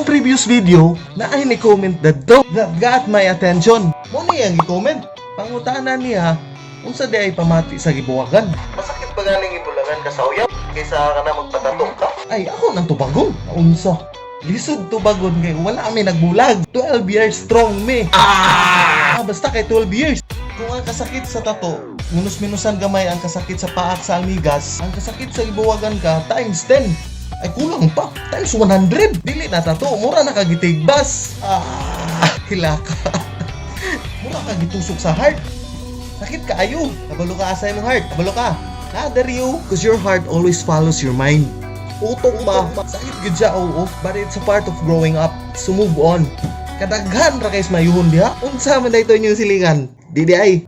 Sa akong previous video, naay ni comment didto that got my attention. Mao ni ang i-comment. Pangutana niya, unsa diay pamati sa gibuwagan? Masakit ba ganing ibulagan ka sa uyab kaysa ka na magpatato ka? Ay, ako nang tubagon. Unsa? Lisod tubagon kay wala mi nagbulag. 12 years strong mi. Ah! Basta kay 12 years. Kung ang kasakit sa tato, minus-minusan gamay ang kasakit sa paak sa almigas, ang kasakit sa ibuwagan ka times 10. Ay, kulang pa. Times 100. Dili na tato. Mura na kagitigbas. Ah, hilaka. Mura ka gitusok sa heart. Sakit kaayo. Kabalo ka asa imong heart. Kabalo ka. Ah, Dario. 'Cause your heart always follows your mind. Utok ba? Sakit gud siya, oo. But it's a part of growing up. So move on. Kadaghan ra kay mayuhon diha. Unsa man daytoy inyong silingan? Di diay.